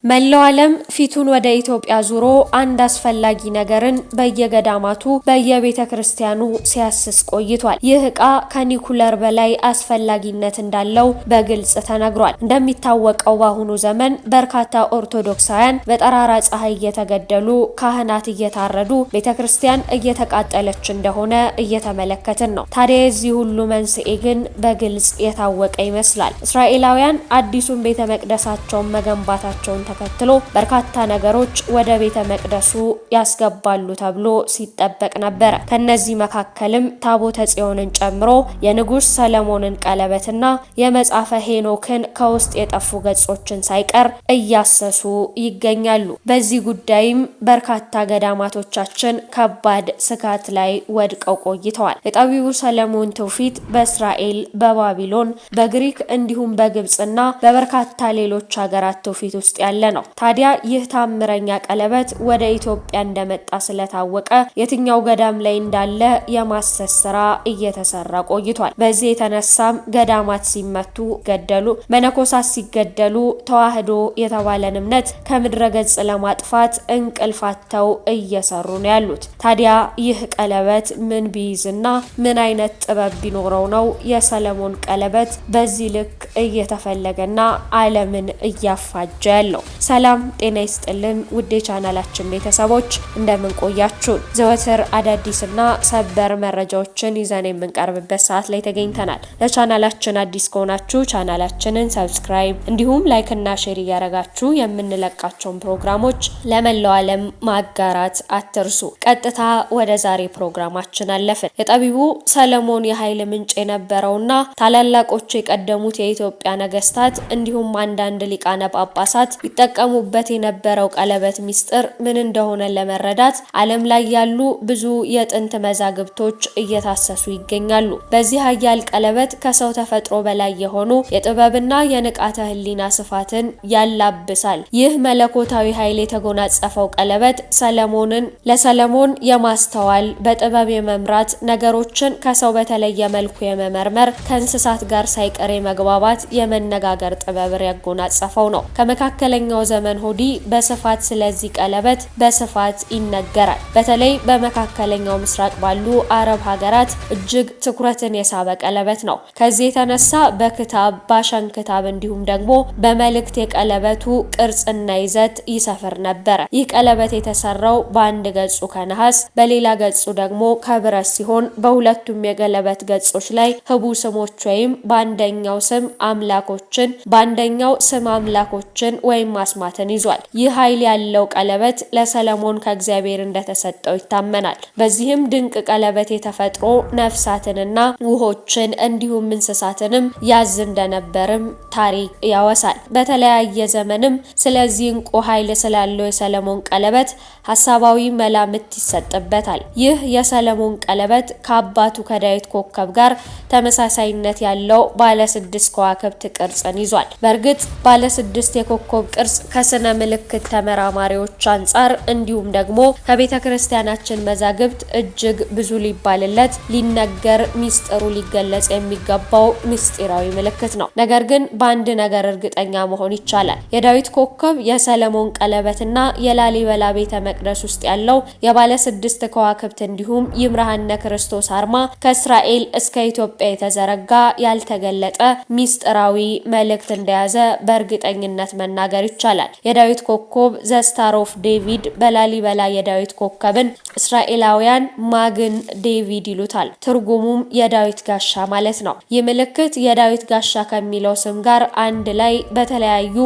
መላው ዓለም ፊቱን ወደ ኢትዮጵያ ዙሮ አንድ አስፈላጊ ነገርን በየገዳማቱ በየቤተ ክርስቲያኑ ሲያስስ ቆይቷል። ይህ ዕቃ ከኒኩለር በላይ አስፈላጊነት እንዳለው በግልጽ ተነግሯል። እንደሚታወቀው በአሁኑ ዘመን በርካታ ኦርቶዶክሳውያን በጠራራ ፀሐይ እየተገደሉ፣ ካህናት እየታረዱ፣ ቤተ ክርስቲያን እየተቃጠለች እንደሆነ እየተመለከትን ነው። ታዲያ የዚህ ሁሉ መንስኤ ግን በግልጽ የታወቀ ይመስላል። እስራኤላውያን አዲሱን ቤተ መቅደሳቸውን መገንባታቸውን ተከትሎ በርካታ ነገሮች ወደ ቤተ መቅደሱ ያስገባሉ ተብሎ ሲጠበቅ ነበረ። ከነዚህ መካከልም ታቦተ ጽዮንን ጨምሮ የንጉስ ሰለሞንን ቀለበትና የመጽሐፈ ሄኖክን ከውስጥ የጠፉ ገጾችን ሳይቀር እያሰሱ ይገኛሉ። በዚህ ጉዳይም በርካታ ገዳማቶቻችን ከባድ ስጋት ላይ ወድቀው ቆይተዋል። የጠቢቡ ሰለሞን ትውፊት በእስራኤል፣ በባቢሎን፣ በግሪክ እንዲሁም በግብጽና በበርካታ ሌሎች ሀገራት ትውፊት ውስጥ ያለ ነው። ታዲያ ይህ ታምረኛ ቀለበት ወደ ኢትዮጵያ እንደመጣ ስለታወቀ የትኛው ገዳም ላይ እንዳለ የማሰስ ስራ እየተሰራ ቆይቷል። በዚህ የተነሳም ገዳማት ሲመቱ ገደሉ፣ መነኮሳት ሲገደሉ ተዋህዶ የተባለን እምነት ከምድረ ገጽ ለማጥፋት እንቅልፍ አጥተው እየሰሩ ነው ያሉት። ታዲያ ይህ ቀለበት ምን ቢይዝና ምን አይነት ጥበብ ቢኖረው ነው የሰለሞን ቀለበት በዚህ ልክ እየተፈለገና ዓለምን እያፋጀ ያለው? ሰላም ጤና ይስጥልን ውድ የቻናላችን ቤተሰቦች፣ እንደምን ቆያችሁ? ዘወትር አዳዲስና ሰበር መረጃዎችን ይዘን የምንቀርብበት ሰዓት ላይ ተገኝተናል። ለቻናላችን አዲስ ከሆናችሁ ቻናላችንን subscribe እንዲሁም like ና share እያረጋችሁ የምንለቃቸውን ፕሮግራሞች ለመላው ዓለም ማጋራት አትርሱ። ቀጥታ ወደ ዛሬ ፕሮግራማችን አለፍን። የጠቢቡ ሰለሞን የኃይል ምንጭ የነበረውና ታላላቆቹ የቀደሙት የኢትዮጵያ ነገስታት እንዲሁም አንዳንድ ሊቃነ ጳጳሳት ይጠቀሙበት የነበረው ቀለበት ሚስጥር ምን እንደሆነ ለመረዳት ዓለም ላይ ያሉ ብዙ የጥንት መዛግብቶች እየታሰሱ ይገኛሉ። በዚህ ኃያል ቀለበት ከሰው ተፈጥሮ በላይ የሆኑ የጥበብና የንቃተ ሕሊና ስፋትን ያላብሳል። ይህ መለኮታዊ ኃይል የተጎናጸፈው ቀለበት ሰለሞንን ለሰለሞን የማስተዋል፣ በጥበብ የመምራት፣ ነገሮችን ከሰው በተለየ መልኩ የመመርመር፣ ከእንስሳት ጋር ሳይቀር የመግባባት፣ የመነጋገር ጥበብን ያጎናጸፈው ነው። ከመካከለኛው ዘመን ወዲህ በስፋት ስለዚህ ቀለበት በስፋት ይነገራል። በተለይ በመካከለኛው ምስራቅ ባሉ አረብ ሀገራት እጅግ ትኩረትን የሳበ ቀለበት ነው። ከዚህ የተነሳ በክታብ፣ ባሸንክታብ እንዲሁም ደግሞ በመልእክት የቀለበቱ ቅርጽና ይዘት ይሰፍር ነበረ። ይህ ቀለበት የተሰራው በአንድ ገጹ ከነሐስ በሌላ ገጹ ደግሞ ከብረት ሲሆን በሁለቱም የቀለበት ገጾች ላይ ህቡ ስሞች ወይም በአንደኛው ስም አምላኮችን ወይም አስማትን ይዟል። ይህ ኃይል ያለው ቀለበት ለሰለሞን ከእግዚአብሔር እንደተሰጠው ይታመናል። በዚህም ድንቅ ቀለበት የተፈጥሮ ነፍሳትንና ውሆችን እንዲሁም እንስሳትንም ያዝ እንደነበርም ታሪክ ያወሳል። በተለያየ ዘመንም ስለዚህ እንቁ ኃይል ስላለው የሰለሞን ቀለበት ሀሳባዊ መላምት ይሰጥበታል። ይህ የሰለሞን ቀለበት ከአባቱ ከዳዊት ኮከብ ጋር ተመሳሳይነት ያለው ባለ ስድስት ከዋክብት ቅርጽን ይዟል። በእርግጥ ባለ ስድስት የኮከብ ቅርጽ ከስነ ምልክት ተመራማሪዎች አንጻር እንዲሁም ደግሞ ከቤተ ክርስቲያናችን መዛግብት እጅግ ብዙ ሊባልለት፣ ሊነገር፣ ሚስጥሩ ሊገለጽ የሚገባው ምስጢራዊ ምልክት ነው። ነገር ግን በአንድ ነገር እርግጠኛ መሆን ይቻላል። የዳዊት ኮከብ፣ የሰለሞን ቀለበትና የላሊበላ ቤተ መቅደስ ውስጥ ያለው የባለ ስድስት ከዋክብት እንዲሁም ይምርሃነ ክርስቶስ አርማ ከእስራኤል እስከ ኢትዮጵያ የተዘረጋ ያልተገለጠ ሚስጥራዊ መልእክት እንደያዘ በእርግጠኝነት መናገር ይቻላል። የዳዊት ኮከብ፣ the Star of David፣ በላሊበላ የዳዊት ኮከብን እስራኤላውያን ማግን ዴቪድ ይሉታል። ትርጉሙም የዳዊት ጋሻ ማለት ነው። ይህ ምልክት የዳዊት ጋሻ ከሚለው ስም ጋር አንድ ላይ በተለያዩ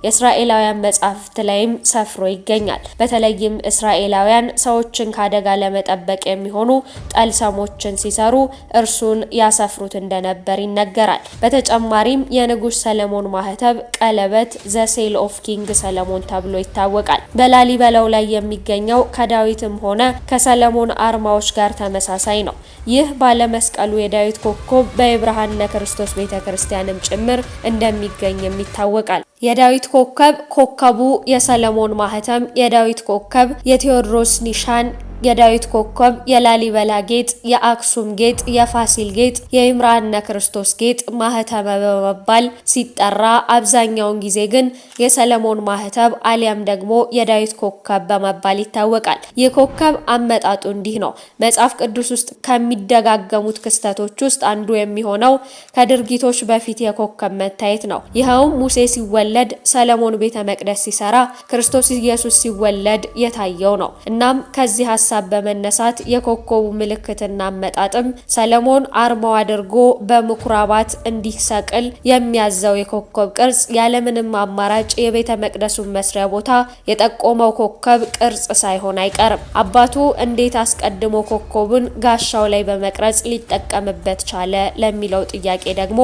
የእስራኤላውያን መጻሕፍት ላይም ሰፍሮ ይገኛል። በተለይም እስራኤላውያን ሰዎችን ከአደጋ ለመጠበቅ የሚሆኑ ጠልሰሞችን ሲሰሩ እርሱን ያሰፍሩት እንደነበር ይነገራል። በተጨማሪም የንጉሥ ሰለሞን ማህተብ ቀለበት the seal of King Solomon ተብሎ ይታወቃል። በላሊበላው ላይ የሚገኘው ከዳዊትም ሆነ ከሰለሞን አርማዎች ጋር ተመሳሳይ ነው። ይህ ባለመስቀሉ የዳዊት ኮከብ በይምርሃነ ክርስቶስ ቤተ ክርስቲያንም ጭምር እንደሚገኝም ይታወቃል። የዳዊት ኮከብ፣ ኮከቡ የሰለሞን ማህተም፣ የዳዊት ኮከብ፣ የቴዎድሮስ ኒሻን፣ የዳዊት ኮከብ፣ የላሊበላ ጌጥ፣ የአክሱም ጌጥ፣ የፋሲል ጌጥ፣ የይምርሃነ ክርስቶስ ጌጥ ማህተመ በመባል ሲጠራ አብዛኛውን ጊዜ ግን የሰለሞን ማህተብ አሊያም ደግሞ የዳዊት ኮከብ በመባል ይታወቃል። ይህ ኮከብ አመጣጡ እንዲህ ነው። መጽሐፍ ቅዱስ ውስጥ ከሚደጋገሙት ክስተቶች ውስጥ አንዱ የሚሆነው ከድርጊቶች በፊት የኮከብ መታየት ነው። ይኸውም ሙሴ ሲወለድ፣ ሰለሞን ቤተ መቅደስ ሲሰራ፣ ክርስቶስ ኢየሱስ ሲወለድ የታየው ነው። እናም ከዚህ ሀሳብ በመነሳት የኮከቡ ምልክትና አመጣጥም ሰለሞን አርማው አድርጎ በምኩራባት እንዲሰቅል የሚያዘው የኮከብ ቅርጽ ያለምንም አማራጭ የቤተ መቅደሱን መስሪያ ቦታ የጠቆመው ኮከብ ቅርጽ ሳይሆን አይቀርም። አባቱ እንዴት አስቀድሞ ኮከቡን ጋሻው ላይ በመቅረጽ ሊጠቀምበት ቻለ ለሚለው ጥያቄ ደግሞ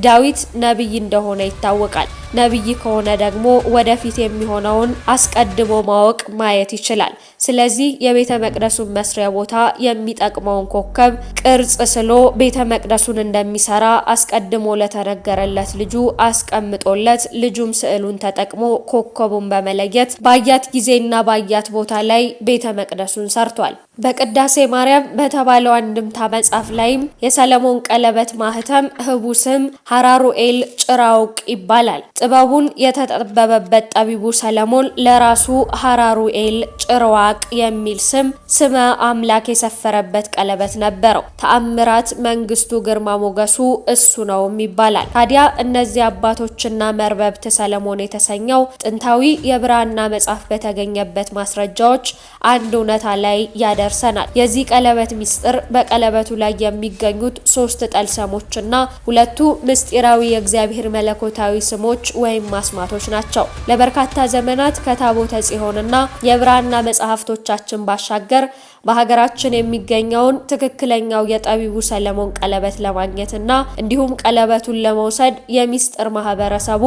ዳዊት ነቢይ እንደሆነ ይታወቃል። ነቢይ ከሆነ ደግሞ ወደፊት የሚሆነውን አስቀድሞ ማወቅ ማየት ይችላል። ስለዚህ የቤተ መቅደሱን መስሪያ ቦታ የሚጠቅመውን ኮከብ ቅርጽ ስሎ ቤተ መቅደሱን እንደሚሰራ አስቀድሞ ለተነገረለት ልጁ አስቀምጦለት ልጁም ስዕሉን ተጠቅሞ ኮከቡን በመለየት ባያት ጊዜና ባያት ቦታ ላይ ቤተ መቅደሱን ሰርቷል። በቅዳሴ ማርያም በተባለው አንድምታ መጽሐፍ ላይም የሰለሞን ቀለበት ማህተም ህቡ ስም ሀራሩኤል ጭራውቅ ይባላል። ጥበቡን የተጠበበበት ጠቢቡ ሰለሞን ለራሱ ሀራሩኤል ጭርዋቅ የሚል ስም ስመ አምላክ የሰፈረበት ቀለበት ነበረው። ተአምራት መንግስቱ ግርማ ሞገሱ እሱ ነውም ይባላል። ታዲያ እነዚህ አባቶችና መርበብት ሰለሞን የተሰኘው ጥንታዊ የብራና መጽሐፍ በተገኘበት ማስረጃዎች አንድ እውነታ ላይ ያደርሰናል። የዚህ ቀለበት ሚስጥር በቀለበቱ ላይ የሚገኙት ሶስት ጠልሰሞችና ሁለቱ ምስጢራዊ የእግዚአብሔር መለኮታዊ ስሞች ወይም አስማቶች ናቸው። ለበርካታ ዘመናት ከታቦተ ጽዮንና የብራና መጽሐፍቶቻችን ባሻገር በሀገራችን የሚገኘውን ትክክለኛው የጠቢቡ ሰለሞን ቀለበት ለማግኘትና እንዲሁም ቀለበቱን ለመውሰድ የሚስጥር ማህበረሰቡ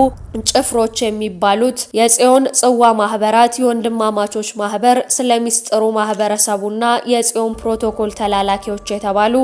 ጭፍሮች የሚባሉት የጽዮን ጽዋ ማህበራት፣ የወንድማማቾች ማህበር፣ ስለ ሚስጥሩ ማህበረሰቡና የጽዮን ፕሮቶኮል ተላላኪዎች የተባሉ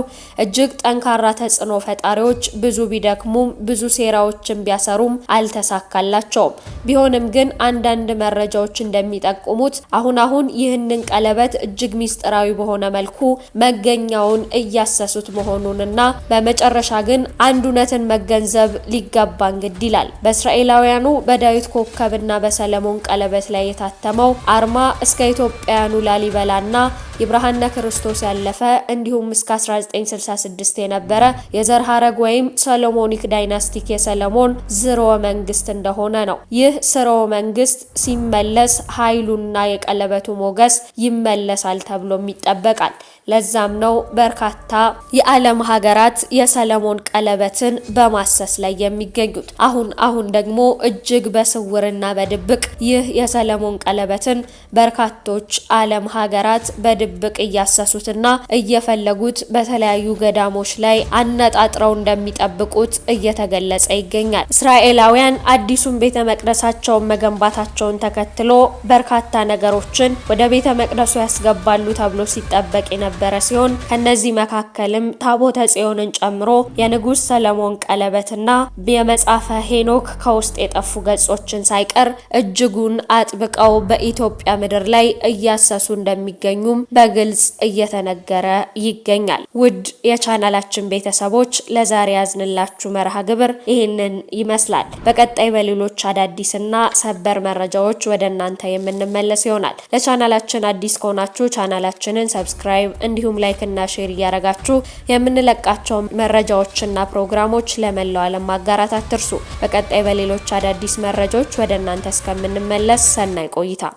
እጅግ ጠንካራ ተጽዕኖ ፈጣሪዎች ብዙ ቢደክሙም ብዙ ሴራዎችን ቢያሰሩም አልተሳካላቸውም። ቢሆንም ግን አንዳንድ መረጃዎች እንደሚጠቁሙት አሁን አሁን ይህንን ቀለበት እጅግ ሚስጥራዊ በሆነ መልኩ መገኛውን እያሰሱት መሆኑንና በመጨረሻ ግን አንድ እውነትን መገንዘብ ሊገባን ግድ ይላል። በእስራኤላውያኑ በዳዊት ኮከብና በሰለሞን ቀለበት ላይ የታተመው አርማ እስከ ኢትዮጵያውያኑ ላሊበላና የብርሃነ ክርስቶስ ያለፈ እንዲሁም እስከ 1966 የነበረ የዘር ሐረግ ወይም Solomonic dynastic የሰለሞን ስርወ መንግስት እንደሆነ ነው። ይህ ስርወ መንግስት ሲመለስ ኃይሉና የቀለበቱ ሞገስ ይመለሳል ተብሎም ይጠበቃል። ለዛም ነው በርካታ የዓለም ሀገራት የሰለሞን ቀለበትን በማሰስ ላይ የሚገኙት። አሁን አሁን ደግሞ እጅግ በስውርና በድብቅ ይህ የሰለሞን ቀለበትን በርካቶች ዓለም ሀገራት በድብቅ እያሰሱትና እየፈለጉት በተለያዩ ገዳሞች ላይ አነጣጥረው እንደሚጠብቁት እየተገለጸ ይገኛል። እስራኤላውያን አዲሱን ቤተ መቅደሳቸውን መገንባታቸውን ተከትሎ በርካታ ነገሮችን ወደ ቤተ መቅደሱ ያስገባሉ ተብሎ ሲጠበቅ የነበረ ሲሆን ከነዚህ መካከልም ታቦተ ጽዮንን ጨምሮ የንጉስ ሰለሞን ቀለበትና የመጽሐፈ ሄኖክ ከውስጥ የጠፉ ገጾችን ሳይቀር እጅጉን አጥብቀው በኢትዮጵያ ምድር ላይ እያሰሱ እንደሚገኙም በግልጽ እየተነገረ ይገኛል። ውድ የቻናላችን ቤተሰቦች ለዛሬ ያዝንላችሁ መርሃ ግብር ይህንን ይመስላል። በቀጣይ በሌሎች አዳዲስና ሰበር መረጃዎች ወደ እናንተ የምንመለስ ይሆናል። ለቻናላችን አዲስ ከሆናችሁ ቻናላችንን subscribe እንዲሁም like እና share እያረጋችሁ የምንለቃቸው መረጃዎችና ፕሮግራሞች ለመላው ዓለም ማጋራት አትርሱ። በቀጣይ በሌሎች አዳዲስ መረጃዎች ወደ እናንተ እስከምንመለስ ሰናይ ቆይታ።